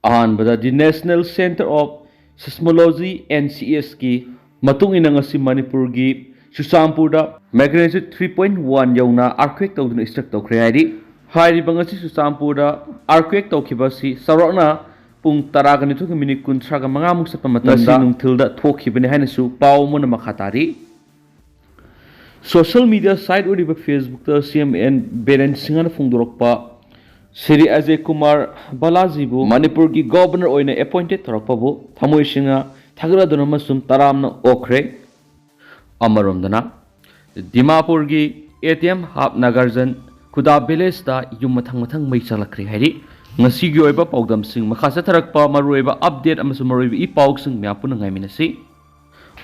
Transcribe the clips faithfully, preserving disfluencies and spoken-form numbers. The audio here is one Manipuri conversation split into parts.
ꯑꯍꯥꯟꯕꯗ, The National Centre of Seismology, N C S ꯀꯤ ꯃꯇꯨꯡ ꯏꯟꯅ, ꯉꯁꯤ ꯃꯅꯤꯄꯨꯔꯒꯤ ꯆꯨꯔꯆꯥꯟꯄꯨꯔꯗ magnitude three point one ꯌꯧꯅ earthquake ꯇꯧꯗꯨꯅ struck ꯇꯧꯈ꯭ꯔꯦ ꯍꯥꯏꯔꯤ꯫ ꯍꯥꯏꯔꯤꯕ ꯉꯁꯤ ꯆꯨꯔꯆꯥꯟꯄꯨꯔꯗ earthquake ꯇꯧꯈꯤꯕ ꯑꯁꯤ ꯆꯥꯎꯔꯥꯛꯅ ꯄꯨꯡ ꯇꯔꯥꯒ ꯅꯤꯊꯣꯏꯒ ꯃꯤꯅꯤꯠ ꯀꯨꯟꯊ꯭ꯔꯥꯒ ꯃꯉꯥꯃꯨꯛ ꯆꯠꯄ ꯃꯇꯝꯗ ꯉꯁꯤ ꯅꯨꯡꯊꯤꯜꯗ ꯊꯣꯛꯈꯤꯕꯅꯤ ꯍꯥꯏꯅꯁꯨ ꯄꯥꯎ ꯑꯃꯅ ꯃꯈꯥ ꯇꯥꯔꯤ꯫ Social media site ꯑꯣꯏꯔꯤꯕ Facebookꯇ C M N ꯕꯤꯔꯦꯟ ꯁꯤꯡꯍꯅ ꯐꯣꯡꯗꯣꯔꯛꯄ ꯁ꯭ꯔꯤ ꯑꯖꯌ ꯀꯨꯃꯥꯔ ꯕꯥꯂꯥꯖꯤꯕꯨ ꯃꯅꯤꯄꯨꯔꯒꯤ Governor ꯑꯣꯏꯅ appointed ꯇꯧꯔꯛꯄꯕꯨ ꯊꯃꯣꯏ ꯁꯦꯡꯅ ꯊꯥꯒꯠꯂꯗꯨꯅ ꯑꯃꯁꯨꯡ ꯇꯔꯥꯝꯅ ꯑꯣꯛꯈ꯭ꯔꯦ꯫ ꯑꯃꯔꯣꯝꯗꯅ, ꯗꯤꯃꯥꯄꯨꯔꯒꯤ A T M Hub ꯅꯥꯒꯥꯔꯖꯟ ꯈꯨꯗꯥ villageꯇ ꯌꯨꯝ ꯃꯊꯪ ꯃꯊꯪ ꯃꯩ ꯆꯥꯛꯂꯛꯈ꯭ꯔꯦ ꯍꯥꯏꯔꯤ꯫ ꯉꯁꯤꯒꯤ ꯑꯣꯏꯕ ꯄꯥꯎꯗꯝꯁꯤꯡ, ꯃꯈꯥ ꯆꯠꯊꯔꯛꯄ ꯃꯔꯨꯑꯣꯏꯕ update ꯑꯃꯁꯨꯡ ꯃꯔꯨꯑꯣꯏꯕ ꯏ ꯄꯥꯎꯁꯤꯡ ꯃꯌꯥꯝ ꯄꯨꯟꯅ ꯉꯥꯏꯃꯤꯟꯅꯁꯤ꯫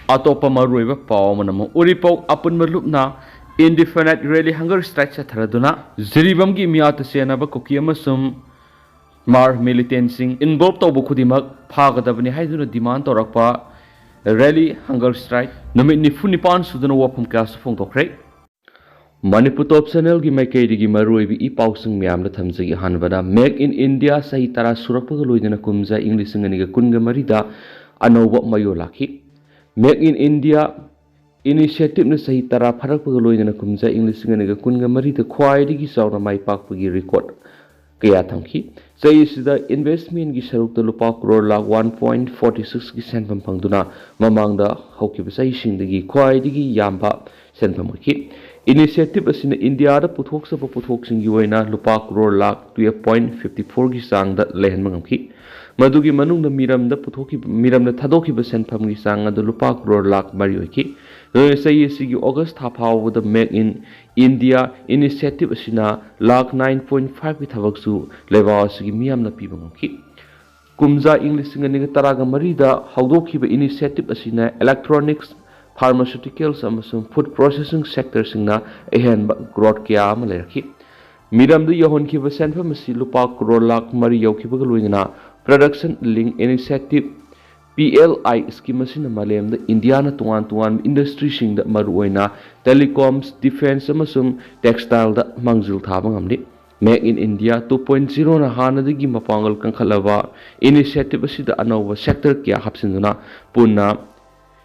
ꯑꯇꯣꯞꯄ ꯃꯔꯨꯑꯣꯏꯕ ꯄꯥꯎ ꯑꯃꯅ ꯑꯃꯨꯛ ꯎꯔꯤꯄꯣꯛ ꯑꯄꯨꯟꯕ ꯂꯨꯞꯅ indefinite rally hunger strike ꯆꯠꯊꯔꯗꯨꯅ ꯖꯤꯔꯤꯕꯥꯝꯒꯤ ꯃꯤꯌꯥꯠꯇ ꯆꯦꯟꯅꯕ ꯀꯨꯀꯤ ꯑꯃꯁꯨꯡ ꯍꯃꯥꯔ militantꯁꯤꯡ involve ꯇꯧꯕ ꯈꯨꯗꯤꯡꯃꯛ ꯐꯥꯒꯗꯕꯅꯤ ꯍꯥꯏꯗꯨꯅ demand ꯇꯧꯔꯛꯄ rally hunger strike ꯅꯨꯃꯤꯠ ꯅꯤꯐꯨ ꯅꯤꯄꯥꯟ ꯁꯨꯗꯨꯅ ꯋꯥꯐꯝ ꯀꯌꯥꯁꯨ ꯐꯣꯡꯗꯣꯛꯈ꯭ꯔꯦ꯫ ꯃꯅꯤꯄꯨꯔ Top Channelꯒꯤ ꯃꯥꯏꯀꯩꯗꯒꯤ ꯃꯔꯨꯑꯣꯏꯕ ꯏ ꯄꯥꯎꯁꯤꯡ ꯃꯌꯥꯝꯗ ꯊꯝꯖꯒꯦ꯫ ꯑꯍꯥꯟꯕꯗ, Make in India ꯆꯍꯤ ꯇꯔꯥ ꯁꯨꯔꯛꯄꯒ ꯂꯣꯏꯅꯅ ꯀꯨꯝꯖꯥ ꯏꯪ ꯂꯤꯁꯤꯡ ꯑꯅꯤꯒ ꯀꯨꯟꯒ ꯃꯔꯤꯗ ꯑꯅꯧꯕ ꯃꯌꯣꯜ ꯂꯥꯛꯈꯤ꯫ Make in India initiativeꯅ ꯆꯍꯤ ꯇꯔꯥ ꯐꯥꯔꯛꯄꯒ ꯂꯣꯏꯅꯅ ꯀꯨꯝꯖꯥ ꯏꯪ ꯂꯤꯁꯤꯡ ꯑꯅꯤꯒ ꯀꯨꯟꯒ ꯃꯔꯤꯗ ꯈ꯭ꯋꯥꯏꯗꯒꯤ ꯆꯥꯎꯅ ꯃꯥꯏ ꯄꯥꯛꯄꯒꯤ record ꯀꯌꯥ ꯊꯝꯈꯤ꯫ ꯆꯍꯤ ꯑꯁꯤꯗ investmentꯀꯤ ꯁꯔꯨꯛꯇ ꯂꯨꯄꯥ crore lakh one point forty sixꯀꯤ ꯁꯦꯟꯐꯝ ꯐꯪꯗꯨꯅ ꯃꯃꯥꯡꯗ ꯍꯧꯈꯤꯕ ꯆꯍꯤꯁꯤꯡꯗꯒꯤ ꯈ꯭ꯋꯥꯏꯗꯒꯤ ꯌꯥꯝꯕ ꯁꯦꯟꯐꯝ ꯑꯣꯏꯈꯤ꯫ Initiative ꯑꯁꯤꯅ ꯏꯟꯗꯤꯌꯥꯗ ꯄꯨꯊꯣꯛꯆꯕ ꯄꯣꯠꯊꯣꯛꯁꯤꯡꯒꯤ ꯑꯣꯏꯅ ꯂꯨꯄꯥ crore lakh twelve point fifty fourꯒꯤ ꯆꯥꯡꯗ ꯂꯩꯍꯟꯕ ꯉꯝꯈꯤ꯫ ꯃꯗꯨꯒꯤ ꯃꯅꯨꯡꯗ ꯃꯤꯔꯝꯗ ꯄꯨꯊꯣꯛꯈꯤꯕ, ꯃꯤꯔꯝꯗ ꯊꯥꯗꯣꯛꯈꯤꯕ ꯁꯦꯟꯐꯝꯒꯤ ꯆꯥꯡ ꯑꯗꯨ ꯂꯨꯄꯥ ꯀ꯭ꯔꯣꯔ ꯂꯥꯈ ꯃꯔꯤ ꯑꯣꯏꯈꯤ꯫ ꯂꯣꯏꯅꯅ ꯆꯍꯤ ꯑꯁꯤꯒꯤ August ꯊꯥ ꯐꯥꯎꯕꯗ Make in India initiative ꯑꯁꯤꯅ ꯂꯥꯈ nine point fiveꯀꯤ ꯊꯕꯛꯁꯨ ꯂꯩꯕꯥꯛ ꯑꯁꯤꯒꯤ ꯃꯤꯌꯥꯝꯅ ꯄꯤꯕ ꯉꯝꯈꯤ꯫ ꯀꯨꯝꯖꯥ ꯏꯪ ꯂꯤꯁꯤꯡ ꯑꯅꯤꯒ ꯇꯔꯥꯒ ꯃꯔꯤꯗ ꯍꯧꯗꯣꯛꯈꯤꯕ initiative ꯑꯁꯤꯅ electronics, pharmaceuticals ꯑꯃꯁꯨꯡ food processing sectorꯁꯤꯡꯅ ꯑꯍꯦꯟꯕ growth ꯀꯌꯥ ꯑꯃ ꯂꯩꯔꯛꯈꯤ꯫ ꯃꯤꯔꯝꯗ ꯌꯧꯍꯟꯈꯤꯕ ꯁꯦꯟꯐꯝ ꯑꯁꯤ ꯂꯨꯄꯥ ꯀ꯭ꯔꯣꯔ ꯂꯥꯈ ꯃꯔꯤ ꯌꯧꯈꯤꯕꯒ ꯂꯣꯏꯅꯅ Production Linked Incentive, P L I scheme ꯑꯁꯤꯅ ꯃꯥꯂꯦꯝꯗ ꯏꯟꯗꯤꯌꯥꯅ ꯇꯣꯉꯥꯟ ꯇꯣꯉꯥꯟꯕ industryꯁꯤꯡꯗ, ꯃꯔꯨꯑꯣꯏꯅ telecoms, defence ꯑꯃꯁꯨꯡ textileꯗ ꯃꯥꯡꯖꯤꯜ ꯊꯥꯕ ꯉꯝꯂꯤ꯫ Make in India two point zero ꯅ ꯍꯥꯟꯅꯗꯒꯤ ꯃꯄꯥꯡꯒꯜ ꯀꯟꯈꯠꯂꯕ initiative ꯑꯁꯤꯗ ꯑꯅꯧꯕ sector ꯀꯌꯥ ꯍꯥꯞꯆꯤꯟꯗꯨꯅ ꯄꯨꯟꯅ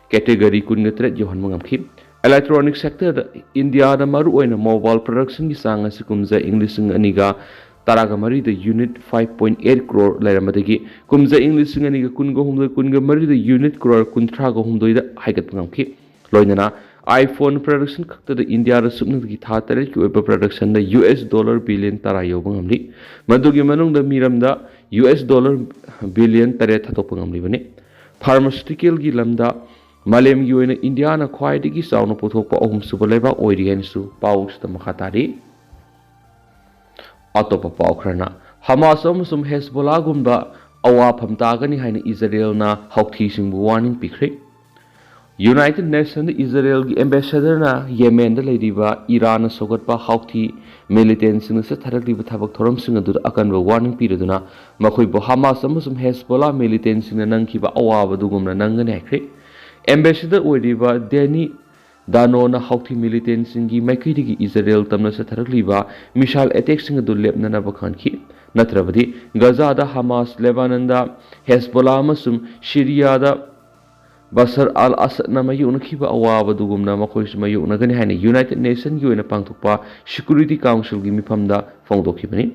category ꯀꯨꯟꯒ ꯇꯔꯦꯠ ꯌꯧꯍꯟꯕ ꯉꯝꯈꯤ꯫ Electronic sector ꯗ ꯏꯟꯗꯤꯌꯥꯗ ꯃꯔꯨꯑꯣꯏꯅ mobile production ꯒꯤ ꯆꯥꯡ ꯑꯁꯤ ꯀꯨꯝꯖꯥ ꯏꯪ ꯂꯤꯁꯤꯡ ꯑꯅꯤꯒ ꯇꯔꯥꯒ ꯃꯔꯤꯗ unit five point eight crore ꯂꯩꯔꯝꯕꯗꯒꯤ ꯀꯨꯝꯖꯥ ꯏꯪ ꯂꯤꯁꯤꯡ ꯑꯅꯤꯒ ꯀꯨꯟꯒ ꯍꯨꯝꯗꯣꯏ ꯀꯨꯟꯒ ꯃꯔꯤꯗ unit crore ꯀꯨꯟꯊ꯭ꯔꯥꯒ ꯍꯨꯝꯗꯣꯏꯗ ꯍꯥꯏꯒꯠꯄ ꯉꯝꯈꯤ꯫ ꯂꯣꯏꯅꯅ iPhone production ꯈꯛꯇꯗ ꯏꯟꯗꯤꯌꯥꯗ ꯁꯨꯞꯅꯒꯤ ꯊꯥ ꯇꯔꯦꯠꯀꯤ ꯑꯣꯏꯕ production ꯗ US dollar billion ꯇꯔꯥ ꯌꯧꯕ ꯉꯝꯂꯤ꯫ ꯃꯗꯨꯒꯤ ꯃꯅꯨꯡꯗ ꯃꯤꯔꯝꯗ US dollar billion ꯇꯔꯦꯠ ꯊꯥꯗꯣꯛꯄ ꯉꯝꯂꯤꯕꯅꯤ꯫ Pharmaceutical ꯒꯤ ꯂꯝꯗ ꯃꯥꯂꯦꯝꯒꯤ ꯑꯣꯏꯅ ꯏꯟꯗꯤꯌꯥꯅ ꯈ꯭ꯋꯥꯏꯗꯒꯤ ꯆꯥꯎꯅ ꯄꯨꯊꯣꯛꯄ ꯑꯍꯨꯝꯁꯨꯕ ꯂꯩꯕꯥꯛ ꯑꯣꯏꯔꯤ ꯍꯥꯏꯅꯁꯨ ꯄꯥꯎꯁꯤꯗ ꯃꯈꯥ ꯇꯥꯔꯤ꯫ ꯑꯇꯣꯞꯄ ꯄꯥꯎ ꯈꯔꯅ, ꯍꯃꯥꯁ ꯑꯃꯁꯨꯡ ꯍꯦꯖꯕꯣꯂꯥꯒꯨꯝꯕ ꯑꯋꯥꯐꯝ ꯇꯥꯒꯅꯤ ꯍꯥꯏꯅ ꯏꯖꯔꯦꯜꯅ ꯍꯥꯎꯊꯤꯁꯤꯡꯕꯨ warning ꯄꯤꯈ꯭ꯔꯦ꯫ United Nation ꯗ ꯏꯖꯔꯦꯜꯒꯤ ambassador ꯅ ꯌꯦꯃꯦꯟꯗ ꯂꯩꯔꯤꯕ ꯏꯔꯥꯟꯅ ꯁꯧꯒꯠꯄ ꯍꯥꯎꯊꯤ militant ꯁꯤꯡꯅ ꯆꯠꯊꯔꯛꯂꯤꯕ ꯊꯕꯛ ꯊꯧꯔꯝꯁꯤꯡ ꯑꯗꯨꯗ ꯑꯀꯟꯕ warning ꯄꯤꯔꯗꯨꯅ ꯃꯈꯣꯏꯕꯨ ꯍꯃꯥꯁ ꯑꯃꯁꯨꯡ ꯍꯦꯖꯕꯣꯂꯥ militant ꯁꯤꯡꯅ ꯅꯪꯈꯤꯕ ꯑꯋꯥꯕꯗꯨꯒꯨꯝꯅ ꯅꯪꯒꯅꯤ ꯍꯥꯏꯈ꯭ꯔꯦ꯫ Ambassador ꯑꯣꯏꯔꯤꯕ ꯗꯦꯅꯤ ꯗꯥꯅꯣꯅ ꯍꯥꯎꯊꯤ militant ꯁꯤꯡꯒꯤ ꯃꯥꯏꯀꯩꯗꯒꯤ ꯏꯖꯔꯦꯜ ꯇꯝꯅ ꯆꯠꯊꯔꯛꯂꯤꯕ missile attack ꯁꯤꯡ ꯑꯗꯨ ꯂꯦꯞꯅꯅꯕ ꯈꯪꯈꯤ꯫ ꯅꯠꯇ꯭ꯔꯕꯗꯤ ꯒꯖꯥꯗ ꯍꯃꯥꯁ, ꯂꯦꯕꯥꯅꯟꯗ ꯍꯦꯖꯕꯣꯂꯥ ꯑꯃꯁꯨꯡ ꯁꯤꯔꯤꯌꯥꯗ ꯕꯁꯔ ꯑꯜ ꯑꯁꯗꯅ ꯃꯥꯌꯣꯛꯅꯈꯤꯕ ꯑꯋꯥꯕꯗꯨꯒꯨꯝꯅ ꯃꯈꯣꯏꯁꯨ ꯃꯥꯌꯣꯛꯅꯒꯅꯤ ꯍꯥꯏꯅ United Nation ꯒꯤ ꯑꯣꯏꯅ ꯄꯥꯡꯊꯣꯛꯄ Security Council ꯒꯤ ꯃꯤꯐꯝꯗ ꯐꯣꯡꯗꯣꯛꯈꯤꯕꯅꯤ꯫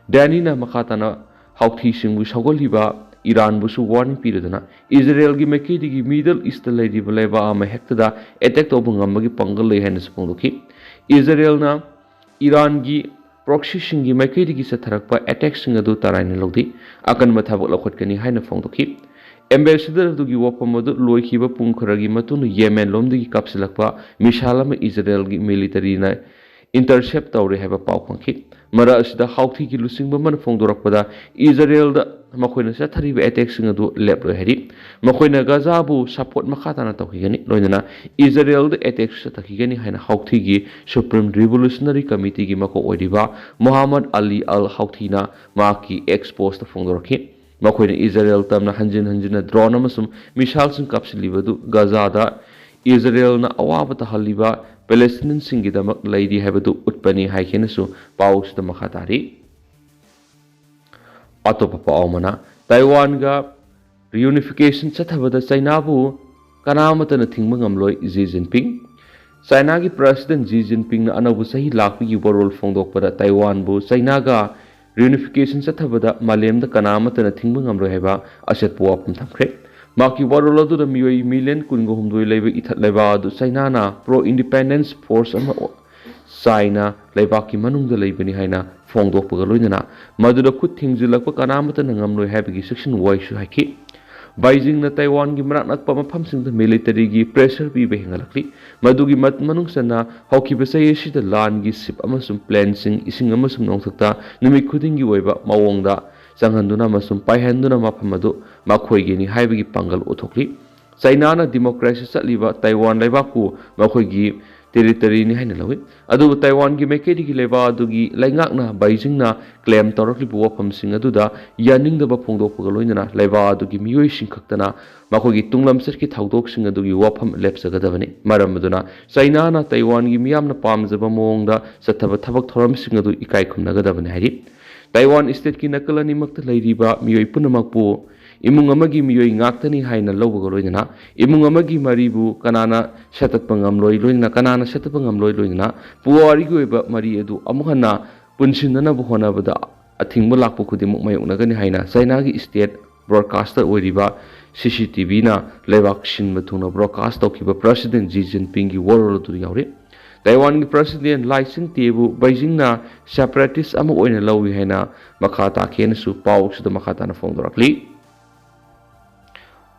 ꯗꯦꯅꯤꯅ ꯃꯈꯥ ꯇꯥꯅ ꯍꯥꯎꯊꯤꯁꯤꯡꯕꯨ ꯁꯧꯒꯠꯂꯤꯕ ꯏꯔꯥꯟꯕꯨꯁꯨ warning ꯄꯤꯔꯗꯨꯅ ꯏꯖꯔꯦꯜꯒꯤ ꯃꯥꯏꯀꯩꯗꯒꯤ Middle East ꯇ ꯂꯩꯔꯤꯕ ꯂꯩꯕꯥꯛ ꯑꯃ ꯍꯦꯛꯇꯗ attack ꯇꯧꯕ ꯉꯝꯕꯒꯤ ꯄꯥꯡꯒꯜ ꯂꯩ ꯍꯥꯏꯅꯁꯨ ꯐꯣꯡꯗꯣꯛꯈꯤ꯫ ꯏꯖꯔꯦꯜꯅ ꯏꯔꯥꯟꯒꯤ proxy ꯁꯤꯡꯒꯤ ꯃꯥꯏꯀꯩꯗꯒꯤ ꯆꯠꯊꯔꯛꯄ attack ꯁꯤꯡ ꯑꯗꯨ ꯇꯔꯥꯏꯅ ꯂꯧꯗꯦ, ꯑꯀꯟꯕ ꯊꯕꯛ ꯂꯧꯈꯠꯀꯅꯤ ꯍꯥꯏꯅ ꯐꯣꯡꯗꯣꯛꯈꯤ꯫ Ambassador ꯑꯗꯨꯒꯤ ꯋꯥꯐꯝ ꯑꯗꯨ ꯂꯣꯏꯈꯤꯕ ꯄꯨꯡ ꯈꯔꯒꯤ ꯃꯇꯨꯡꯗ ꯌꯦꯃꯦꯟ ꯂꯣꯝꯗꯒꯤ ꯀꯥꯞꯁꯤꯜꯂꯛꯄ missile ꯑꯃ ꯏꯖꯔꯦꯜꯒꯤ military ꯅ intercept ꯇꯧꯔꯦ ꯍꯥꯏꯕ ꯄꯥꯎ ꯐꯪꯈꯤ꯫ ꯃꯔꯛ ꯑꯁꯤꯗ ꯍꯥꯎꯊꯤꯒꯤ ꯂꯨꯆꯤꯡꯕ ꯑꯃꯅ ꯐꯣꯡꯗꯣꯔꯛꯄꯗ ꯏꯖꯔꯦꯜꯗ ꯃꯈꯣꯏꯅ ꯆꯠꯊꯔꯤꯕ attack ꯁꯤꯡ ꯑꯗꯨ ꯂꯦꯞꯂꯣꯏ ꯍꯥꯏꯔꯤ꯫ ꯃꯈꯣꯏꯅ ꯒꯖꯥꯕꯨ support ꯃꯈꯥ ꯇꯥꯅ ꯇꯧꯈꯤꯒꯅꯤ, ꯂꯣꯏꯅꯅ ꯏꯖꯔꯦꯜꯗ attack ꯆꯠꯊꯈꯤꯒꯅꯤ ꯍꯥꯏꯅ ꯍꯥꯎꯊꯤꯒꯤ Supreme Revolutionary Committee ꯒꯤ ꯃꯀꯣꯛ ꯑꯣꯏꯔꯤꯕ ꯃꯣꯍꯥꯃꯗ ꯑꯂꯤ ꯑꯜ ꯍꯥꯎꯊꯤꯅ ꯃꯍꯥꯛꯀꯤ X post ꯇ ꯐꯣꯡꯗꯣꯔꯛꯈꯤ꯫ ꯃꯈꯣꯏꯅ ꯏꯖꯔꯦꯜ ꯇꯝꯅ ꯍꯟꯖꯤꯟ ꯍꯟꯖꯤꯟꯅ drone ꯑꯃꯁꯨꯡ missile ꯁꯤꯡ ꯀꯥꯞꯁꯤꯜꯂꯤꯕ ꯑꯗꯨ ꯒꯖꯥꯗ ꯏꯖꯔꯦꯜꯅ ꯑꯋꯥꯕ ꯇꯥꯍꯜꯂꯤꯕ ꯄꯦꯂꯦꯁꯇꯤꯅꯤꯌꯟꯁꯤꯡꯒꯤꯗꯃꯛ ꯂꯩꯔꯤ ꯍꯥꯏꯕꯗꯨ ꯎꯠꯄꯅꯤ ꯍꯥꯏꯈꯤꯅꯁꯨ ꯄꯥꯎꯁꯤꯗ ꯃꯈꯥ ꯇꯥꯔꯤ꯫ ꯑꯇꯣꯞꯄ ꯄꯥꯎ ꯑꯃꯅ, ꯇꯥꯏꯋꯥꯟꯒ ꯔꯤꯌꯨꯅꯤꯐꯤꯀꯦꯁꯟ ꯆꯠꯊꯕꯗ ꯆꯩꯅꯥꯕꯨ ꯀꯅꯥ ꯑꯃꯠꯇꯅ ꯊꯤꯡꯕ ꯉꯝꯂꯣꯏ, ꯖꯤ ꯖꯤꯟꯄꯤꯡ꯫ ꯆꯥꯏꯅꯥꯒꯤ ꯄ꯭ꯔꯁꯤꯗꯦꯟ ꯖꯤ ꯖꯤꯟꯄꯤꯡꯅ ꯑꯅꯧꯕ ꯆꯍꯤ ꯂꯥꯛꯄꯒꯤ ꯋꯥꯔꯣꯜ ꯐꯣꯡꯗꯣꯛꯄꯗ ꯇꯥꯏꯋꯥꯟꯕꯨ ꯆꯥꯏꯅꯥꯒ ꯔꯤꯌꯨꯅꯤꯐꯤꯀꯦꯁꯟ ꯆꯠꯊꯕꯗ ꯃꯥꯂꯦꯝꯗ ꯀꯅꯥ ꯑꯃꯠꯇꯅ ꯊꯤꯡꯕ ꯉꯝꯂꯣꯏ ꯍꯥꯏꯕ ꯑꯆꯦꯠꯄ ꯋꯥꯐꯝ ꯊꯝꯈ꯭ꯔꯦ꯫ ꯃꯍꯥꯛꯀꯤ ꯋꯥꯔꯣꯜ ꯑꯗꯨꯗ ꯃꯤꯑꯣꯏ ꯃꯤꯂꯤꯌꯟ ꯀꯨꯟꯒ ꯍꯨꯝꯗꯣꯏ ꯂꯩꯕ ꯏꯊꯠ ꯂꯩꯕꯥꯛ ꯑꯗꯨ ꯆꯥꯏꯅꯥꯅ ꯄ꯭ꯔꯣ ꯏꯟꯗꯤꯄꯦꯟꯗꯦꯟꯁ ꯐꯣꯔꯁ ꯑꯃ ꯆꯥꯏꯅ ꯂꯩꯕꯥꯛꯀꯤ ꯃꯅꯨꯡꯗ ꯂꯩꯕꯅꯤ ꯍꯥꯏꯅ ꯐꯣꯡꯗꯣꯛꯄꯒ ꯂꯣꯏꯅꯅ ꯃꯗꯨꯗ ꯈꯨꯠ ꯊꯤꯡꯖꯤꯜꯂꯛꯄ ꯀꯅꯥ ꯑꯃꯠꯇꯅ ꯉꯝꯂꯣꯏ ꯍꯥꯏꯕꯒꯤ ꯆꯦꯛꯁꯤꯟ ꯋꯥꯍꯩꯁꯨ ꯍꯥꯏꯈꯤ꯫ ꯕꯩꯖꯤꯡꯅ ꯇꯥꯏꯋꯥꯟꯒꯤ ꯃꯅꯥꯛ ꯅꯛꯄ ꯃꯐꯝꯁꯤꯡꯗ ꯃꯤꯂꯤꯇꯔꯤꯒꯤ ꯄ꯭ꯔꯦꯁꯔ ꯄꯤꯕ ꯍꯦꯟꯒꯠꯂꯛꯂꯤ꯫ ꯃꯗꯨꯒꯤ ꯃ-, ꯃꯅꯨꯡ ꯆꯟꯅ ꯍꯧꯈꯤꯕ ꯆꯍꯤ ꯑꯁꯤꯗ ꯂꯥꯟꯒꯤ ꯁꯤꯞ ꯑꯃꯁꯨꯡ ꯄ꯭ꯂꯦꯟꯁꯤꯡ ꯏꯁꯤꯡ ꯑꯃꯁꯨꯡ ꯅꯣꯡꯊꯛꯇ ꯅꯨꯃꯤꯠ ꯈꯨꯗꯤꯡꯒꯤ ꯑꯣꯏꯕ ꯃꯑꯣꯡꯗ ꯆꯪꯍꯟꯗꯨꯅ ꯑꯃꯁꯨꯡ ꯄꯥꯏꯍꯟꯗꯨꯅ ꯃꯐꯝ ꯑꯗꯨ ꯃꯈꯣꯏꯒꯤꯅꯤ ꯍꯥꯏꯕꯒꯤ ꯄꯥꯡꯒꯜ ꯎꯠꯊꯣꯛꯂꯤ꯫ ꯆꯥꯏꯅꯥꯅ ꯗꯤꯃꯣꯀ꯭ꯔꯦꯁꯤ ꯆꯠꯂꯤꯕ ꯇꯥꯏꯋꯥꯟ ꯂꯩꯕꯥꯛꯄꯨ ꯃꯈꯣꯏꯒꯤ ꯇꯦꯔꯤꯇꯔꯤꯅꯤ ꯍꯥꯏꯅ ꯂꯧꯏ꯫ ꯑꯗꯨꯕꯨ ꯇꯥꯏꯋꯥꯟꯒꯤ ꯃꯥꯏꯀꯩꯗꯒꯤ ꯂꯩꯕꯥꯛ ꯑꯗꯨꯒꯤ ꯂꯩꯉꯥꯛꯅ ꯕꯩꯖꯤꯡꯅ ꯀ꯭ꯂꯦꯝ ꯇꯧꯔꯛꯂꯤꯕ ꯋꯥꯐꯝꯁꯤꯡ ꯑꯗꯨꯗ ꯌꯥꯅꯤꯡꯗꯕ ꯐꯣꯡꯗꯣꯛꯄꯒ ꯂꯣꯏꯅꯅ ꯂꯩꯕꯥꯛ ꯑꯗꯨꯒꯤ ꯃꯤꯑꯣꯏꯁꯤꯡ ꯈꯛꯇꯅ ꯃꯈꯣꯏꯒꯤ ꯇꯨꯡꯂꯝꯆꯠꯀꯤ ꯊꯧꯗꯣꯛꯁꯤꯡ ꯑꯗꯨꯒꯤ ꯋꯥꯐꯝ ꯂꯦꯞꯆꯒꯗꯕꯅꯤ꯫ ꯃꯔꯝ ꯑꯗꯨꯅ ꯆꯥꯏꯅꯥꯅ ꯇꯥꯏꯋꯥꯟꯒꯤ ꯃꯤꯌꯥꯝꯅ ꯄꯥꯝꯖꯕ ꯃꯑꯣꯡꯗ ꯆꯠꯊꯕ ꯊꯕꯛ ꯊꯧꯔꯝꯁꯤꯡ ꯑꯗꯨ ꯏꯀꯥꯏ ꯈꯨꯝꯅꯒꯗꯕꯅꯤ ꯍꯥꯏꯔꯤ꯫ ꯇꯥꯏꯋꯥꯟ ꯁ꯭ꯇꯦꯠꯀꯤ ꯅꯥꯀꯜ ꯑꯅꯤꯃꯛꯇ ꯂꯩꯔꯤꯕ ꯃꯤꯑꯣꯏ ꯄꯨꯝꯅꯃꯛꯄꯨ ꯏꯃꯨꯡ ꯑꯃꯒꯤ ꯃꯤꯑꯣꯏ ꯉꯥꯛꯇꯅꯤ ꯍꯥꯏꯅ ꯂꯧꯕꯒ ꯂꯣꯏꯅꯅ ꯏꯃꯨꯡ ꯑꯃꯒꯤ ꯃꯔꯤꯕꯨ ꯀꯅꯥꯅ ꯁꯦꯠꯇꯠꯄ ꯉꯝꯂꯣꯏ, ꯂꯣꯏꯅꯅ ꯀꯅꯥꯅ ꯁꯦꯠꯇꯠꯄ ꯉꯝꯂꯣꯏ, ꯂꯣꯏꯅꯅ ꯄꯨꯋꯥꯔꯤꯒꯤ ꯑꯣꯏꯕ ꯃꯔꯤ ꯑꯗꯨ ꯑꯃꯨꯛ ꯍꯟꯅ ꯄꯨꯟꯁꯤꯟꯅꯅꯕ ꯍꯣꯠꯅꯕꯗ ꯑꯊꯤꯡꯕ ꯂꯥꯛꯄ ꯈꯨꯗꯤꯡꯃꯛ ꯃꯥꯌꯣꯛꯅꯒꯅꯤ ꯍꯥꯏꯅ ꯆꯥꯏꯅꯥꯒꯤ ꯁ꯭ꯇꯦꯠ ꯕ꯭ꯔꯣꯗꯀꯥꯁꯇꯔ ꯑꯣꯏꯔꯤꯕ ꯁꯤ ꯁꯤ ꯇꯤ ꯚꯤꯅ ꯂꯩꯕꯥꯛ ꯁꯤꯟꯕ ꯊꯨꯡꯅ ꯕ꯭ꯔꯣꯗꯀꯥꯁ ꯇꯧꯈꯤꯕ ꯄ꯭ꯔꯁꯤꯗꯦꯟ ꯖꯤ ꯖꯤꯟꯄꯤꯡꯒꯤ ꯋꯥꯔꯣꯜ ꯑꯗꯨ ꯌꯥꯎꯔꯤ꯫ ꯇꯥꯏꯋꯥꯟꯒꯤ ꯄ꯭ꯔꯁꯤꯗꯦꯟ ꯂꯥꯏ ꯆꯤꯟꯇꯦꯕꯨ ꯕꯩꯖꯤꯡꯅ ꯁꯦꯄꯔꯦꯇꯤꯁ ꯑꯃ ꯑꯣꯏꯅ ꯂꯧꯏ ꯍꯥꯏꯅ ꯃꯈꯥ ꯇꯥꯈꯤ ꯍꯥꯏꯅꯁꯨ ꯄꯥꯎꯁꯤꯗ ꯃꯈꯥ ꯇꯥꯅ ꯐꯣꯡꯗꯣꯔꯛꯂꯤ꯫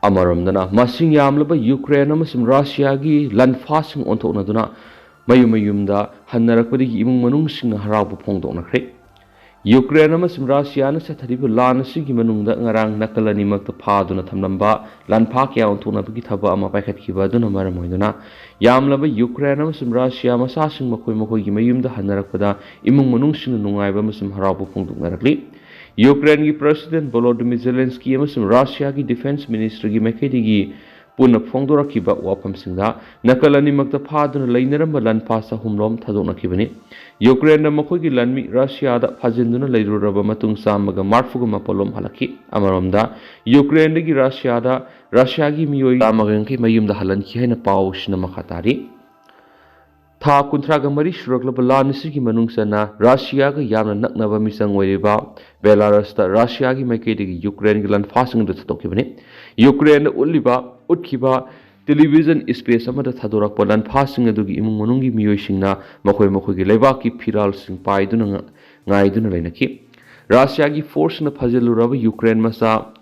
ꯑꯃꯔꯣꯝꯗꯅ, ꯃꯁꯤꯡ ꯌꯥꯝꯂꯕ ꯌꯨꯀ꯭ꯔꯦꯟ ꯑꯃꯁꯨꯡ ꯔꯁꯤꯌꯥꯒꯤ ꯂꯥꯟꯐꯥꯁꯤꯡ ꯑꯣꯟꯊꯣꯛꯅꯗꯨꯅ ꯃꯌꯨꯝ ꯃꯌꯨꯝꯗ ꯍꯟꯅꯔꯛꯄꯗꯒꯤ ꯏꯃꯨꯡ ꯃꯅꯨꯡꯁꯤꯡꯅ ꯍꯔꯥꯎꯕ ꯐꯣꯡꯗꯣꯛꯅꯈ꯭ꯔꯦ꯫ ꯌꯨꯀ꯭ꯔꯦꯟ ꯑꯃꯁꯨꯡ ꯔꯁꯤꯌꯥꯅ ꯆꯠꯊꯔꯤꯕ ꯂꯥꯟ ꯑꯁꯤꯒꯤ ꯃꯅꯨꯡꯗ ꯉꯔꯥꯡ ꯅꯥꯀꯜ ꯑꯅꯤꯃꯛꯇ ꯐꯥꯗꯨꯅ ꯊꯝꯂꯝꯕ ꯂꯥꯟꯐꯥ ꯀꯌꯥ ꯑꯣꯟꯊꯣꯛꯅꯕꯒꯤ ꯊꯕꯛ ꯑꯃ ꯄꯥꯏꯈꯠꯈꯤꯕ ꯑꯗꯨꯅ ꯃꯔꯝ ꯑꯣꯏꯗꯨꯅ ꯌꯥꯝꯂꯕ ꯌꯨꯀ꯭ꯔꯦꯟ ꯑꯃꯁꯨꯡ ꯔꯁꯤꯌꯥ ꯃꯆꯥꯁꯤꯡ ꯃꯈꯣꯏ ꯃꯈꯣꯏꯒꯤ ꯃꯌꯨꯝꯗ ꯍꯟꯅꯔꯛꯄꯗ ꯏꯃꯨꯡ ꯃꯅꯨꯡꯁꯤꯡꯅ ꯅꯨꯡꯉꯥꯏꯕ ꯑꯃꯁꯨꯡ ꯍꯔꯥꯎꯕ ꯐꯣꯡꯗꯣꯛꯅꯔꯛꯂꯤ꯫ ꯌꯨꯀ꯭ꯔꯦꯟꯒꯤ ꯄ꯭ꯔꯁꯤꯗꯦꯟ ꯚꯣꯂꯣꯗꯤꯃꯤꯔ ꯖꯦꯂꯦꯟꯁꯀꯤ ꯑꯃꯁꯨꯡ ꯔꯁꯤꯌꯥꯒꯤ ꯗꯤꯐꯦꯟꯁ ꯃꯤꯅꯤꯁꯇ꯭ꯔꯤꯒꯤ ꯃꯥꯏꯀꯩꯗꯒꯤ ꯄꯨꯟꯅ ꯐꯣꯡꯗꯣꯔꯛꯈꯤꯕ ꯋꯥꯐꯝꯁꯤꯡꯗ, ꯅꯥꯀꯜ ꯑꯅꯤꯃꯛꯇ ꯐꯥꯗꯨꯅ ꯂꯩꯅꯔꯝꯕ ꯂꯥꯟꯐꯥ ꯆꯍꯨꯝꯔꯣꯝ ꯊꯥꯗꯣꯛꯅꯈꯤꯕꯅꯤ꯫ ꯌꯨꯀ꯭ꯔꯦꯟꯅ ꯃꯈꯣꯏꯒꯤ ꯂꯥꯟꯃꯤ ꯔꯁꯤꯌꯥꯗ ꯐꯥꯖꯤꯟꯗꯨꯅ ꯂꯩꯔꯨꯔꯕ ꯃꯇꯨꯡ ꯆꯥꯝꯃꯒ ꯃꯔꯤꯐꯨꯒ ꯃꯥꯄꯜꯂꯣꯝ ꯍꯜꯂꯛꯈꯤ꯫ ꯑꯃꯔꯣꯝꯗ, ꯌꯨꯀ꯭ꯔꯦꯟꯗꯒꯤ ꯔꯁꯤꯌꯥꯗ, ꯔꯁꯤꯌꯥꯒꯤ ꯃꯤꯑꯣꯏ ꯆꯥꯝꯃꯒ ꯌꯥꯡꯈꯩ ꯃꯌꯨꯝꯗ ꯍꯜꯍꯟꯈꯤ ꯍꯥꯏꯅ ꯄꯥꯎꯁꯤꯅ ꯃꯈꯥ ꯇꯥꯔꯤ꯫ ꯊꯥ ꯀꯨꯟꯊ꯭ꯔꯥꯒ ꯃꯔꯤ ꯁꯨꯔꯛꯂꯕ ꯂꯥꯟ ꯑꯁꯤꯒꯤ ꯃꯅꯨꯡ ꯆꯟꯅ ꯔꯁꯤꯌꯥꯒ ꯌꯥꯝꯅ ꯅꯛꯅꯕ ꯃꯤꯆꯪ ꯑꯣꯏꯔꯤꯕ ꯕꯦꯂꯥꯔꯁꯇ ꯔꯁꯤꯌꯥꯒꯤ ꯃꯥꯏꯀꯩꯗꯒꯤ ꯌꯨꯀ꯭ꯔꯦꯟꯒꯤ ꯂꯥꯟꯐꯥꯁꯤꯡ ꯑꯗꯨ ꯊꯥꯗꯣꯛꯈꯤꯕꯅꯤ꯫ ꯌꯨꯀ꯭ꯔꯦꯟꯗ ꯎꯠꯂꯤꯕ, ꯎꯠꯈꯤꯕ ꯇꯦꯂꯤꯚꯤꯖꯟ ꯁ꯭ꯄꯦꯁ ꯑꯃꯗ ꯊꯥꯗꯣꯔꯛꯄ ꯂꯥꯟꯐꯥꯁꯤꯡ ꯑꯗꯨꯒꯤ ꯏꯃꯨꯡ ꯃꯅꯨꯡꯒꯤ ꯃꯤꯑꯣꯏꯁꯤꯡꯅ ꯃꯈꯣꯏ ꯃꯈꯣꯏꯒꯤ ꯂꯩꯕꯥꯛꯀꯤ ꯐꯤꯔꯥꯜꯁꯤꯡ ꯄꯥꯏꯗꯨꯅ ꯉ-, ꯉꯥꯏꯗꯨꯅ ꯂꯩꯅꯈꯤ꯫ ꯔꯁꯤꯌꯥꯒꯤ ꯐꯣꯔꯁꯅ ꯐꯥꯖꯤꯜꯂꯨꯔꯕ ꯌꯨꯀ꯭ꯔꯦꯟ ꯃꯆꯥ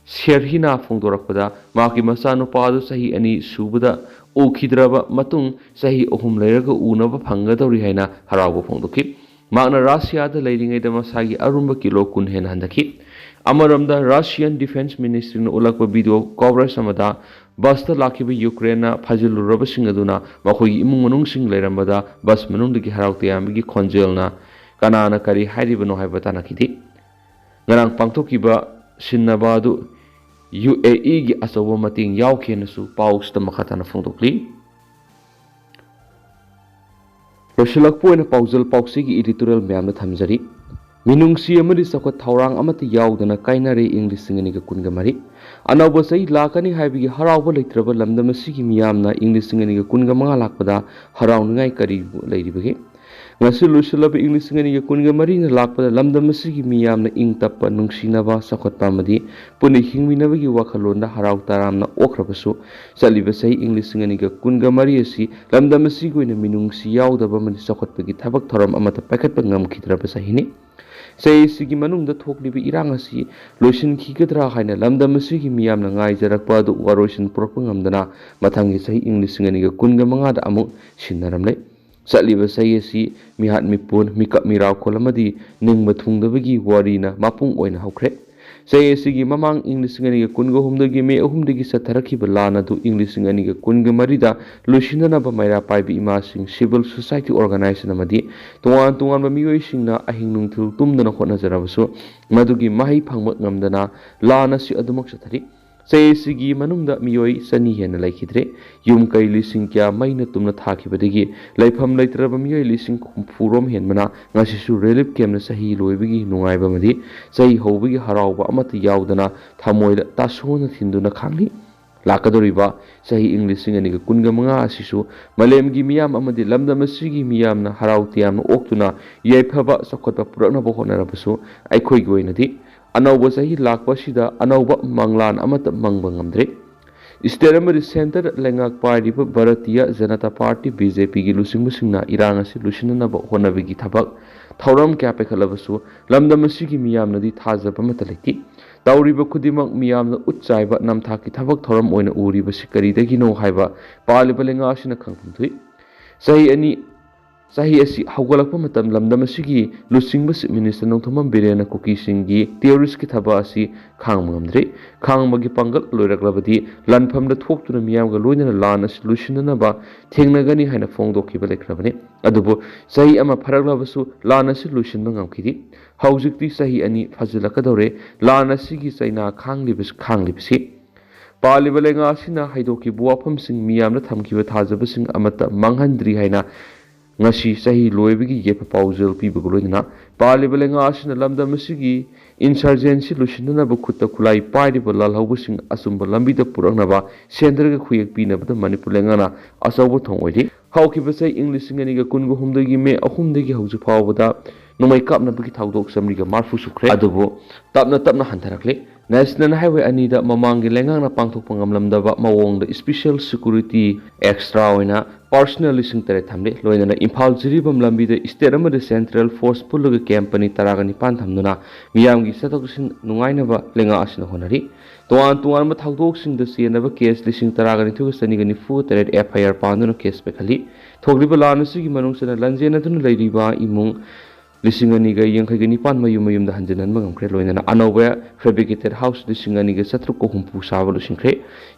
ꯁꯦꯔꯍꯤꯅ ꯐꯣꯡꯗꯣꯔꯛꯄꯗ, ꯃꯍꯥꯛꯀꯤ ꯃꯆꯥꯅꯨꯄꯥ ꯑꯗꯨ ꯆꯍꯤ ꯑꯅꯤ ꯁꯨꯕꯗ ꯎꯈꯤꯗ꯭ꯔꯕ ꯃꯇꯨꯡ, ꯆꯍꯤ ꯑꯍꯨꯝ ꯂꯩꯔꯒ ꯎꯅꯕ ꯐꯪꯒꯗꯧꯔꯤ ꯍꯥꯏꯅ ꯍꯔꯥꯎꯕ ꯐꯣꯡꯗꯣꯛꯈꯤ꯫ ꯃꯍꯥꯛꯅ ꯔꯁꯤꯌꯥꯗ ꯂꯩꯔꯤꯉꯩꯗ ꯃꯁꯥꯒꯤ ꯑꯔꯨꯝꯕ ꯀꯤꯂꯣ ꯀꯨꯟ ꯍꯦꯟꯅ ꯍꯟꯊꯈꯤ꯫ ꯑꯃꯔꯣꯝꯗ, ꯔꯁꯤꯌꯥꯟ ꯗꯤꯐꯦꯟꯁ ꯃꯤꯅꯤꯁꯇ꯭ꯔꯤꯅ ꯎꯠꯂꯛꯄ ꯚꯤꯗꯤꯑꯣ ꯀꯣꯚꯔꯦꯖ ꯑꯃꯗ, ꯕꯁꯇ ꯂꯥꯛꯈꯤꯕ ꯌꯨꯀ꯭ꯔꯦꯟꯅ ꯐꯥꯖꯤꯜꯂꯨꯔꯕꯁꯤꯡ ꯑꯗꯨꯅ ꯃꯈꯣꯏꯒꯤ ꯏꯃꯨꯡ ꯃꯅꯨꯡꯁꯤꯡ ꯂꯩꯔꯝꯕꯗ, ꯕꯁ ꯃꯅꯨꯡꯗꯒꯤ ꯍꯔꯥꯎ ꯇꯌꯥꯝꯕꯒꯤ ꯈꯣꯟꯖꯦꯜꯅ "ꯀꯅꯥꯅ ꯀꯔꯤ ꯍꯥꯏꯔꯤꯕꯅꯣ?" ꯍꯥꯏꯕ ꯇꯥꯟꯅꯈꯤꯗꯦ꯫ ꯉꯔꯥꯡ ꯄꯥꯡꯊꯣꯛꯈꯤꯕ ꯁꯤꯟꯅꯕ ꯑꯗꯨ ꯌꯨ ꯑꯦ ꯏꯒꯤ ꯑꯆꯧꯕ ꯃꯇꯦꯡ ꯌꯥꯎꯈꯤ ꯍꯥꯏꯅꯁꯨ ꯄꯥꯎꯁꯤꯗ ꯃꯈꯥ ꯇꯥꯅ ꯐꯣꯡꯗꯣꯛꯂꯤ꯫ ꯂꯣꯏꯁꯤꯜꯂꯛꯄ ꯑꯣꯏꯅ ꯄꯥꯎꯖꯦꯜ ꯄꯥꯎꯆꯦꯒꯤ ꯏꯗꯤꯇꯣꯔꯤꯌꯦꯜ ꯃꯌꯥꯝꯗ ꯊꯝꯖꯔꯤ꯫ ꯃꯤꯅꯨꯡꯁꯤ ꯑꯃꯗꯤ ꯆꯥꯎꯈꯠ ꯊꯧꯔꯥꯡ ꯑꯃꯠꯇ ꯌꯥꯎꯗꯅ ꯀꯥꯏꯅꯔꯦ ꯏꯪ ꯂꯤꯁꯤꯡ ꯑꯅꯤꯒ ꯀꯨꯟꯒ ꯃꯔꯤ꯫ ꯑꯅꯧꯕ ꯆꯍꯤ ꯂꯥꯛꯀꯅꯤ ꯍꯥꯏꯕꯒꯤ ꯍꯔꯥꯎꯕ ꯂꯩꯇ꯭ꯔꯕ ꯂꯝꯗꯝ ꯑꯁꯤꯒꯤ ꯃꯤꯌꯥꯝꯅ ꯏꯪ ꯂꯤꯁꯤꯡ ꯑꯅꯤꯒ ꯀꯨꯟꯒ ꯃꯉꯥ ꯂꯥꯛꯄꯗ ꯍꯔꯥꯎꯅꯤꯡꯉꯥꯏ ꯀꯔꯤ ꯂꯩꯔꯤꯕꯒꯦ? ꯉꯁꯤ ꯂꯣꯏꯁꯤꯜꯂꯕ ꯏꯪ ꯂꯤꯁꯤꯡ ꯑꯅꯤꯒ ꯀꯨꯟꯒ ꯃꯔꯤꯅ ꯂꯥꯛꯄꯗ ꯂꯝꯗꯝ ꯑꯁꯤꯒꯤ ꯃꯤꯌꯥꯝꯅ ꯏꯪ ꯇꯞꯄ, ꯅꯨꯡꯁꯤꯅꯕ, ꯆꯥꯎꯈꯠꯄ ꯑꯃꯗꯤ ꯄꯨꯟꯅ ꯍꯤꯡꯃꯤꯟꯅꯕꯒꯤ ꯋꯥꯈꯜꯂꯣꯟꯗ ꯍꯔꯥꯎ ꯇꯔꯥꯝꯅ ꯑꯣꯛꯈ꯭ꯔꯕꯁꯨ, ꯆꯠꯂꯤꯕ ꯆꯍꯤ ꯏꯪ ꯂꯤꯁꯤꯡ ꯑꯅꯤꯒ ꯀꯨꯟꯒ ꯃꯔꯤ ꯑꯁꯤ ꯂꯝꯗꯝ ꯑꯁꯤꯒꯤ ꯑꯣꯏꯅ ꯃꯤꯅꯨꯡꯁꯤ ꯌꯥꯎꯗꯕ ꯑꯃꯗꯤ ꯆꯥꯎꯈꯠꯄꯒꯤ ꯊꯕꯛ ꯊꯧꯔꯝ ꯑꯃꯠꯇ ꯄꯥꯏꯈꯠꯄ ꯉꯝꯈꯤꯗ꯭ꯔꯕ ꯆꯍꯤꯅꯤ꯫ ꯆꯍꯤ ꯑꯁꯤꯒꯤ ꯃꯅꯨꯡꯗ ꯊꯣꯛꯂꯤꯕ ꯏꯔꯥꯡ ꯑꯁꯤ ꯂꯣꯏꯁꯤꯟꯈꯤꯒꯗ꯭ꯔꯥ ꯍꯥꯏꯅ ꯂꯝꯗꯝ ꯑꯁꯤꯒꯤ ꯃꯤꯌꯥꯝꯅ ꯉꯥꯏꯖꯔꯛꯄ ꯑꯗꯨ ꯋꯥꯔꯣꯏꯁꯤꯟ ꯄꯨꯔꯛꯄ ꯉꯝꯗꯅ ꯃꯊꯪꯒꯤ ꯆꯍꯤ ꯏꯪ ꯂꯤꯁꯤꯡ ꯑꯅꯤꯒ ꯀꯨꯟꯒ ꯃꯉꯥꯗ ꯑꯃꯨꯛ ꯁꯤꯟꯅꯔꯝꯂꯦ꯫ ꯆꯠꯂꯤꯕ ꯆꯍꯤ ꯑꯁꯤ ꯃꯤꯍꯥꯠ ꯃꯤꯄꯨꯟ, ꯃꯤꯀꯞ ꯃꯤꯔꯥꯎꯈꯣꯜ ꯑꯃꯗꯤ ꯅꯤꯡꯕ ꯊꯨꯡꯗꯕꯒꯤ ꯋꯥꯔꯤꯅ ꯃꯄꯨꯡ ꯑꯣꯏꯅ ꯍꯧꯈ꯭ꯔꯦ꯫ ꯆꯍꯤ ꯑꯁꯤꯒꯤ ꯃꯃꯥꯡ ꯏꯪ ꯂꯤꯁꯤꯡ ꯑꯅꯤꯒ ꯀꯨꯟꯒ ꯑꯍꯨꯝꯗꯒꯤ ꯃꯦ ꯑꯍꯨꯝꯗꯒꯤ ꯆꯠꯊꯔꯛꯈꯤꯕ ꯂꯥꯟ ꯑꯗꯨ ꯏꯪ ꯂꯤꯁꯤꯡ ꯑꯅꯤꯒ ꯀꯨꯟꯒ ꯃꯔꯤꯗ ꯂꯣꯏꯁꯤꯟꯅꯅꯕ ꯃꯩꯔꯥ ꯄꯥꯏꯕꯤ ꯏꯃꯥꯁꯤꯡ, ꯁꯤꯚꯤꯜ ꯁꯣꯁꯥꯏꯇꯤ ꯑꯣꯔꯒꯅꯥꯏꯖꯦꯁꯟ ꯑꯃꯗꯤ ꯇꯣꯉꯥꯟ ꯇꯣꯉꯥꯟꯕ ꯃꯤꯑꯣꯏꯁꯤꯡꯅ ꯑꯍꯤꯡ ꯅꯨꯡꯊꯤꯜ ꯇꯨꯝꯗꯅ ꯍꯣꯠꯅꯖꯔꯕꯁꯨ ꯃꯗꯨꯒꯤ ꯃꯍꯩ ꯐꯪꯕ ꯉꯝꯗꯅ ꯂꯥꯟ ꯑꯁꯤ ꯑꯗꯨꯃꯛ ꯆꯠꯊꯔꯤ꯫ ꯆꯍꯤ ꯑꯁꯤꯒꯤ ꯃꯅꯨꯡꯗ ꯃꯤꯑꯣꯏ ꯆꯅꯤ ꯍꯦꯟꯅ ꯂꯩꯈꯤꯗ꯭ꯔꯦ꯫ ꯌꯨꯝ ꯀꯩ ꯂꯤꯁꯤꯡ ꯀꯌꯥ ꯃꯩꯅ ꯇꯨꯝꯅ ꯊꯥꯈꯤꯕꯗꯒꯤ ꯂꯩꯐꯝ ꯂꯩꯇ꯭ꯔꯕ ꯃꯤꯑꯣꯏ ꯂꯤꯁꯤꯡ ꯍꯨꯝꯐꯨ ꯔꯣꯝ ꯍꯦꯟꯕꯅ ꯉꯁꯤꯁꯨ ꯔꯤꯂꯤꯐ ꯀꯦꯝꯞꯅ ꯆꯍꯤ ꯂꯣꯏꯕꯒꯤ ꯅꯨꯡꯉꯥꯏꯕ ꯑꯃꯗꯤ ꯆꯍꯤ ꯍꯧꯕꯒꯤ ꯍꯔꯥꯎꯕ ꯑꯃꯠꯇ ꯌꯥꯎꯗꯅ ꯊꯃꯣꯏꯗ ꯇꯥꯁꯣꯟꯅ ꯊꯤꯟꯗꯨꯅ ꯈꯥꯡꯂꯤ꯫ ꯂꯥꯛꯀꯗꯧꯔꯤꯕ ꯆꯍꯤ ꯏꯪ ꯂꯤꯁꯤꯡ ꯑꯅꯤꯒ ꯀꯨꯟꯒ ꯃꯉꯥ ꯑꯁꯤꯁꯨ ꯃꯥꯂꯦꯝꯒꯤ ꯃꯤꯌꯥꯝ ꯑꯃꯗꯤ ꯂꯝꯗꯝ ꯑꯁꯤꯒꯤ ꯃꯤꯌꯥꯝꯅ ꯍꯔꯥꯎ ꯇꯌꯥꯝꯅ ꯑꯣꯛꯇꯨꯅ ꯌꯥꯏꯐꯕ ꯆꯥꯎꯈꯠꯄ ꯄꯨꯔꯛꯅꯕ ꯍꯣꯠꯅꯔꯕꯁꯨ, ꯑꯩꯈꯣꯏꯒꯤ ꯑꯣꯏꯅꯗꯤ ꯑꯅꯧꯕ ꯆꯍꯤ ꯂꯥꯛꯄ ꯑꯁꯤꯗ ꯑꯅꯧꯕ ꯃꯪꯂꯥꯟ ꯑꯃꯠꯇ ꯃꯪꯕ ꯉꯝꯗ꯭ꯔꯤ꯫ ꯁ꯭ꯇꯦꯠ ꯑꯃꯗꯤ ꯁꯦꯟꯇꯔ ꯂꯩꯉꯥꯛ ꯄꯥꯏꯔꯤꯕ Bharatiya Janata party, B J ꯄꯤꯒꯤ ꯂꯨꯆꯤꯡꯕꯁꯤꯡꯅ ꯏꯔꯥꯡ ꯑꯁꯤ ꯂꯣꯏꯁꯤꯟꯅꯅꯕ ꯍꯣꯠꯅꯕꯒꯤ ꯊꯕꯛ ꯊꯧꯔꯝ ꯀꯌꯥ ꯄꯥꯏꯈꯠꯂꯕꯁꯨ, ꯂꯝꯗꯝ ꯑꯁꯤꯒꯤ ꯃꯤꯌꯥꯝꯅꯗꯤ ꯊꯥꯖꯕ ꯑꯃꯠꯇ ꯂꯩꯇꯦ꯫ ꯇꯧꯔꯤꯕ ꯈꯨꯗꯤꯡꯃꯛ ꯃꯤꯌꯥꯝꯅ ꯎꯠ ꯆꯥꯏꯕ ꯅꯝꯊꯥꯛꯀꯤ ꯊꯕꯛ ꯊꯧꯔꯝ ꯑꯣꯏꯅ ꯎꯔꯤꯕꯁꯤ ꯀꯔꯤꯗꯒꯤꯅꯣ ꯍꯥꯏꯕ ꯄꯥꯜꯂꯤꯕ ꯂꯩꯉꯥꯛ ꯑꯁꯤꯅ ꯈꯪꯐꯝ ꯊꯣꯛꯏ꯫ ꯆꯍꯤ ꯑꯅꯤ, ꯆꯍꯤ ꯑꯁꯤ ꯍꯧꯒꯠꯂꯛꯄ ꯃꯇꯝ ꯂꯝꯗꯝ ꯑꯁꯤꯒꯤ ꯂꯨꯆꯤꯡꯕ ꯆꯤꯐ ꯃꯤꯅꯤꯁꯇꯔ ꯅꯣꯡꯊꯣꯝꯕꯝ ꯕꯤꯔꯦꯟꯅ ꯀꯨꯀꯤꯁꯤꯡꯒꯤ ꯇꯦꯔꯣꯔꯤꯁꯀꯤ ꯊꯕꯛ ꯑꯁꯤ ꯈꯥꯡꯕ ꯉꯝꯗ꯭ꯔꯤ꯫ ꯈꯥꯡꯕꯒꯤ ꯄꯥꯡꯒꯜ ꯂꯣꯏꯔꯛꯂꯕꯗꯤ ꯂꯥꯟꯐꯝꯗ ꯊꯣꯛꯇꯨꯅ ꯃꯤꯌꯥꯝꯒ ꯂꯣꯏꯅꯅ ꯂꯥꯟ ꯑꯁꯤ ꯂꯣꯏꯁꯤꯟꯅꯅꯕ ꯊꯦꯡꯅꯒꯅꯤ ꯍꯥꯏꯅ ꯐꯣꯡꯗꯣꯛꯈꯤꯕ ꯂꯩꯈ꯭ꯔꯕꯅꯤ꯫ ꯑꯗꯨꯕꯨ ꯆꯍꯤ ꯑꯃ ꯐꯥꯔꯛꯂꯕꯁꯨ ꯂꯥꯟ ꯑꯁꯤ ꯂꯣꯏꯁꯤꯟꯕ ꯉꯝꯈꯤꯗꯦ꯫ ꯍꯧꯖꯤꯛꯇꯤ ꯆꯍꯤ ꯑꯅꯤ ꯐꯥꯖꯤꯜꯂꯛꯀꯗꯧꯔꯦ ꯂꯥꯟ ꯑꯁꯤꯒꯤ ꯆꯩꯅꯥ ꯈꯥꯡꯂꯤꯕ-, ꯈꯥꯡꯂꯤꯕꯁꯤ꯫ ꯄꯥꯜꯂꯤꯕ ꯂꯩꯉꯥꯛ ꯑꯁꯤꯅ ꯍꯩꯗꯣꯛꯈꯤꯕ ꯋꯥꯐꯝꯁꯤꯡ, ꯃꯤꯌꯥꯝꯅ ꯊꯝꯈꯤꯕ ꯊꯥꯖꯕꯁꯤꯡ ꯑꯃꯠꯇ ꯃꯥꯡꯍꯟꯗ꯭ꯔꯤ ꯍꯥꯏꯅ ꯉꯁꯤ ꯆꯍꯤ ꯂꯣꯏꯕꯒꯤ ꯌꯦꯠꯄ ꯄꯥꯎꯖꯦꯜ ꯄꯤꯕꯒ ꯂꯣꯏꯅꯅ ꯄꯥꯜꯂꯤꯕ ꯂꯩꯉꯥꯛ ꯑꯁꯤꯅ ꯂꯝꯗꯝ ꯑꯁꯤꯒꯤ ꯏꯟꯁꯔꯖꯦꯟꯁꯤ ꯂꯣꯏꯁꯤꯟꯅꯅꯕ ꯈꯨꯠꯇ ꯈꯨꯠꯂꯥꯏ ꯄꯥꯏꯔꯤꯕ ꯂꯥꯜꯍꯧꯕꯁꯤꯡ ꯑꯆꯨꯝꯕ ꯂꯝꯕꯤꯗ ꯄꯨꯔꯛꯅꯕ ꯁꯦꯟꯇꯔꯒ ꯈꯨꯌꯦꯛ ꯄꯤꯅꯕꯗ ꯃꯅꯤꯄꯨꯔ ꯂꯩꯉꯥꯛꯅ ꯑꯆꯧꯕ ꯊꯧ ꯑꯣꯏꯔꯤ꯫ ꯍꯧꯈꯤꯕ ꯆꯍꯤ ꯏꯪ ꯂꯤꯁꯤꯡ ꯑꯅꯤꯒ ꯀꯨꯟꯒ ꯍꯨꯝꯗꯣꯏꯒꯤ ꯃꯦ ꯑꯍꯨꯝꯗꯒꯤ ꯍꯧꯖꯤꯛ ꯐꯥꯎꯕꯗ ꯅꯣꯡꯃꯩ ꯀꯥꯞꯅꯕꯒꯤ ꯊꯧꯗꯣꯛ ꯆꯥꯃꯔꯤꯒ ꯃꯔꯤꯐꯨ ꯁꯨꯈ꯭ꯔꯦ꯫ ꯑꯗꯨꯕꯨ ꯇꯞꯅ ꯇꯞꯅ ꯍꯟꯊꯔꯛꯂꯤ꯫ ꯅꯦꯁꯅꯦꯜ ꯍꯥꯏꯋꯦ ꯑꯅꯤꯗ ꯃꯃꯥꯡꯒꯤ ꯂꯩꯉꯥꯛꯅ ꯄꯥꯡꯊꯣꯛꯄ ꯉꯝꯂꯝꯗꯕ ꯃꯑꯣꯡꯗ ꯏꯁꯄꯤꯁꯦꯜ ꯁꯦꯀ꯭ꯌꯨꯔꯤꯇꯤ ꯑꯦꯛꯁꯇ꯭ꯔꯥ ꯑꯣꯏꯅ ꯄꯥꯔꯁꯅꯦꯜ ꯂꯤꯁꯤꯡ ꯇꯔꯦꯠ ꯊꯝꯂꯤ꯫ ꯂꯣꯏꯅꯅ ꯏꯝꯐꯥꯜ ꯖꯤꯔꯤꯕꯥꯝ ꯂꯝꯕꯤꯗ ꯁ꯭ꯇꯦꯠ ꯑꯃꯗꯤ ꯁꯦꯟꯇ꯭ꯔꯦꯜ ꯐꯣꯔꯁ ꯄꯨꯜꯂꯒ ꯀꯦꯝꯞ ꯄꯅꯤ ꯇꯔꯥꯒ ꯅꯤꯄꯥꯟ ꯊꯝꯗꯨꯅ ꯃꯤꯌꯥꯝꯒꯤ ꯆꯠꯊꯣꯛ ꯆꯠꯁꯤꯟ ꯅꯨꯡꯉꯥꯏꯅꯕ ꯂꯩꯉꯥꯛ ꯑꯁꯤꯅ ꯍꯣꯠꯅꯔꯤ꯫ ꯇꯣꯉꯥꯟ ꯇꯣꯉꯥꯟꯕ ꯊꯧꯗꯣꯛꯁꯤꯡꯗ ꯆꯦꯟꯅꯕ ꯀꯦꯁ ꯂꯤꯁꯤꯡ ꯇꯔꯥꯒ ꯅꯤꯊꯣꯏꯒ ꯆꯅꯤꯒ ꯅꯤꯐꯨ ꯇꯔꯦꯠ ꯑꯦꯐ ꯑꯥꯏ ꯑꯥꯔ ꯄꯥꯟꯗꯨꯅ ꯀꯦꯁ ꯄꯥꯏꯈꯠꯂꯤ꯫ ꯊꯣꯛꯂꯤꯕ ꯂꯥꯟ ꯑꯁꯤꯒꯤ ꯃꯅꯨꯡ ꯆꯟꯅ ꯂꯥꯟꯖꯦꯟꯅꯗꯨꯅ ꯂꯩꯔꯤꯕ ꯏꯃꯨꯡ ꯂꯤꯁꯤꯡ ꯑꯅꯤꯒ ꯌꯥꯡꯈꯩꯒ ꯅꯤꯄꯥꯟ ꯃꯌꯨꯝ ꯃꯌꯨꯝꯗ ꯍꯟꯖꯤꯟꯍꯟꯕ ꯉꯝꯈ꯭ꯔꯦ꯫ ꯂꯣꯏꯅꯅ ꯑꯅꯧꯕ ꯐꯦꯕ꯭ꯔꯤꯀꯦꯇꯦꯠ ꯍꯥꯎꯁ ꯂꯤꯁꯤꯡ ꯑꯅꯤꯒ ꯆꯥꯇ꯭ꯔꯨꯛꯀ ꯍꯨꯝꯐꯨ ꯁꯥꯕ ꯂꯣꯏꯁꯤꯟꯈ꯭ꯔꯦ꯫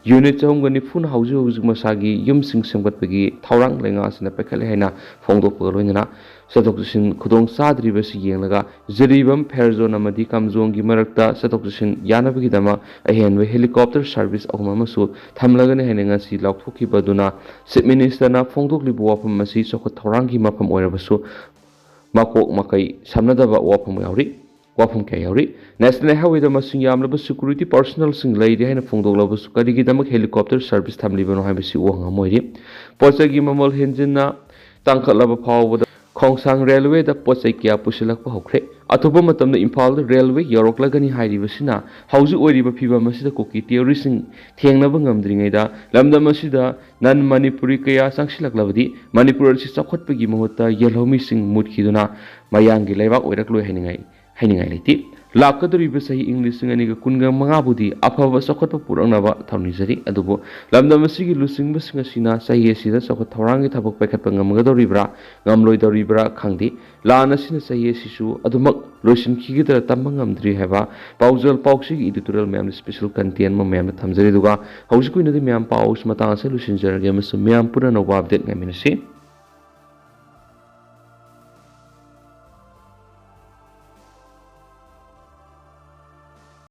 ꯌꯨꯅꯤꯠ ꯆꯍꯨꯝꯒ ꯅꯤꯐꯨꯅ ꯍꯧꯖꯤꯛ ꯍꯧꯖꯤꯛ ꯃꯁꯥꯒꯤ ꯌꯨꯝꯁꯤꯡ ꯁꯦꯝꯒꯠꯄꯒꯤ ꯊꯧꯔꯥꯡ ꯂꯩꯉꯥꯛ ꯑꯁꯤꯅ ꯄꯥꯏꯈꯠꯂꯦ ꯍꯥꯏꯅ ꯐꯣꯡꯗꯣꯛꯄꯒ ꯂꯣꯏꯅꯅ ꯆꯠꯊꯣꯛ ꯆꯠꯁꯤꯟ ꯈꯨꯗꯣꯡ ꯆꯥꯗ꯭ꯔꯤꯕꯁꯤ ꯌꯦꯡꯂꯒ ꯖꯤꯔꯤꯕꯥꯝ, ꯐꯦꯔꯖꯣꯟ ꯑꯃꯗꯤ ꯀꯥꯝꯖꯣꯡꯒꯤ ꯃꯔꯛꯇ ꯆꯠꯊꯣꯛ ꯆꯠꯁꯤꯟ ꯌꯥꯅꯕꯒꯤꯗꯃꯛ ꯑꯍꯦꯟꯕ helicopter service ꯑꯍꯨꯝ ꯑꯃꯁꯨ ꯊꯝꯂꯒꯅꯤ ꯍꯥꯏꯅ ꯉꯁꯤ ꯂꯥꯎꯊꯣꯛꯈꯤꯕ ꯑꯗꯨꯅ Chief Minister ꯅ ꯐꯣꯡꯗꯣꯛꯂꯤꯕ ꯋꯥꯐꯝ ꯑꯁꯤ ꯆꯥꯎꯈꯠ ꯊꯧꯔꯥꯡꯒꯤ ꯃꯐꯝ ꯑꯣꯏꯔꯕꯁꯨ ꯃꯀꯣꯛ ꯃꯀꯩ ꯁꯝꯅꯗꯕ ꯋꯥꯐꯝ ꯌꯥꯎꯔꯤ꯫ ꯋꯥꯐꯝ ꯀꯌꯥ ꯌꯥꯎꯔꯤ꯫ National Highway ꯗ ꯃꯁꯤꯡ ꯌꯥꯝꯂꯕ security personnel ꯁꯤꯡ ꯂꯩꯔꯤ ꯍꯥꯏꯅ ꯐꯣꯡꯗꯣꯛꯂꯕꯁꯨ ꯀꯔꯤꯒꯤꯗꯃꯛ helicopter service ꯊꯝꯂꯤꯕꯅꯣ ꯍꯥꯏꯕꯁꯤ ꯋꯥꯍꯪ ꯑꯃ ꯑꯣꯏꯔꯤ꯫ ꯄꯣꯠ ꯆꯩꯒꯤ ꯃꯃꯜ ꯍꯦꯟꯖꯤꯟꯅ ꯇꯥꯡꯈꯠꯂꯕ ꯐꯥꯎꯕꯗ ꯈꯣꯡꯁꯥꯡ railway ꯗ ꯄꯣꯠ ꯆꯩ ꯀꯌꯥ ꯄꯨꯁꯤꯜꯂꯛꯄ ꯍꯧꯈ꯭ꯔꯦ꯫ ꯑꯊꯨꯕ ꯃꯇꯝꯗ ꯏꯝꯐꯥꯜꯗ railway ꯌꯧꯔꯛꯂꯒꯅꯤ ꯍꯥꯏꯔꯤꯕꯁꯤꯅ ꯍꯧꯖꯤꯛ ꯑꯣꯏꯔꯤꯕ ꯐꯤꯕꯝ ꯑꯁꯤꯗ ꯀꯨꯀꯤ ꯇꯦꯔꯣꯔꯤꯁꯁꯤꯡ ꯊꯦꯡꯅꯕ ꯉꯝꯗ꯭ꯔꯤꯉꯩꯗ ꯂꯝꯗꯝ ꯑꯁꯤꯗ non Manipuri ꯀꯌꯥ ꯆꯪꯁꯤꯜꯂꯛꯂꯕꯗꯤ ꯃꯅꯤꯄꯨꯔ ꯑꯁꯤ ꯆꯥꯎꯈꯠꯄꯒꯤ ꯃꯍꯨꯠꯇ ꯌꯦꯜꯍꯧꯃꯤꯁꯤꯡ ꯃꯨꯠꯈꯤꯗꯨꯅ ꯃꯌꯥꯡꯒꯤ ꯂꯩꯕꯥꯛ ꯑꯣꯏꯔꯛꯂꯣꯏ ꯍꯥꯏꯅꯤꯡꯉꯥꯏ ꯍꯥꯏꯅꯤꯡꯉꯥꯏ ꯂꯩꯇꯦ꯫ ꯂꯥꯛꯀꯗꯧꯔꯤꯕ ꯆꯍꯤ ꯏꯪ ꯂꯤꯁꯤꯡ ꯑꯅꯤꯒ ꯀꯨꯟꯒ ꯃꯉꯥꯕꯨꯗꯤ ꯑꯐꯕ ꯆꯥꯎꯈꯠꯄ ꯄꯨꯔꯛꯅꯕ ꯊꯧꯅꯤꯖꯔꯤ꯫ ꯑꯗꯨꯕꯨ ꯂꯝꯗꯝ ꯑꯁꯤꯒꯤ ꯂꯨꯆꯤꯡꯕꯁꯤꯡ ꯑꯁꯤꯅ ꯆꯍꯤ ꯑꯁꯤꯗ ꯆꯥꯎꯈꯠ ꯊꯧꯔꯥꯡꯒꯤ ꯊꯕꯛ ꯄꯥꯏꯈꯠꯄ ꯉꯝꯒꯗꯧꯔꯤꯕ꯭ꯔꯥ, ꯉꯝꯂꯣꯏꯗꯧꯔꯤꯕ꯭ꯔꯥ ꯈꯪꯗꯦ꯫ ꯂꯥꯟ ꯑꯁꯤꯅ ꯆꯍꯤ ꯑꯁꯤꯁꯨ ꯑꯗꯨꯃꯛ ꯂꯣꯏꯁꯤꯟꯈꯤꯒꯗ꯭ꯔꯥ ꯇꯝꯕ ꯉꯝꯗ꯭ꯔꯤ ꯍꯥꯏꯕ ꯄꯥꯎꯖꯦꯜ ꯄꯥꯎꯆꯦꯒꯤ editorial ꯃꯌꯥꯝꯗ special content ꯑꯃ ꯃꯌꯥꯝꯗ ꯊꯝꯖꯔꯤ꯫ ꯑꯗꯨꯒ ꯍꯧꯖꯤꯛꯀꯤ ꯑꯣꯏꯅꯗꯤ ꯃꯌꯥꯝ ꯄꯥꯎ ꯃꯇꯥꯡ ꯑꯁꯤꯗ ꯂꯣꯏꯁꯤꯟꯖꯔꯒꯦ ꯑꯃꯁꯨꯡ ꯃꯌꯥꯝ ꯄꯨꯟꯅ ꯑꯅꯧꯕ update ꯉꯥꯏꯃꯤꯟꯅꯁꯤ꯫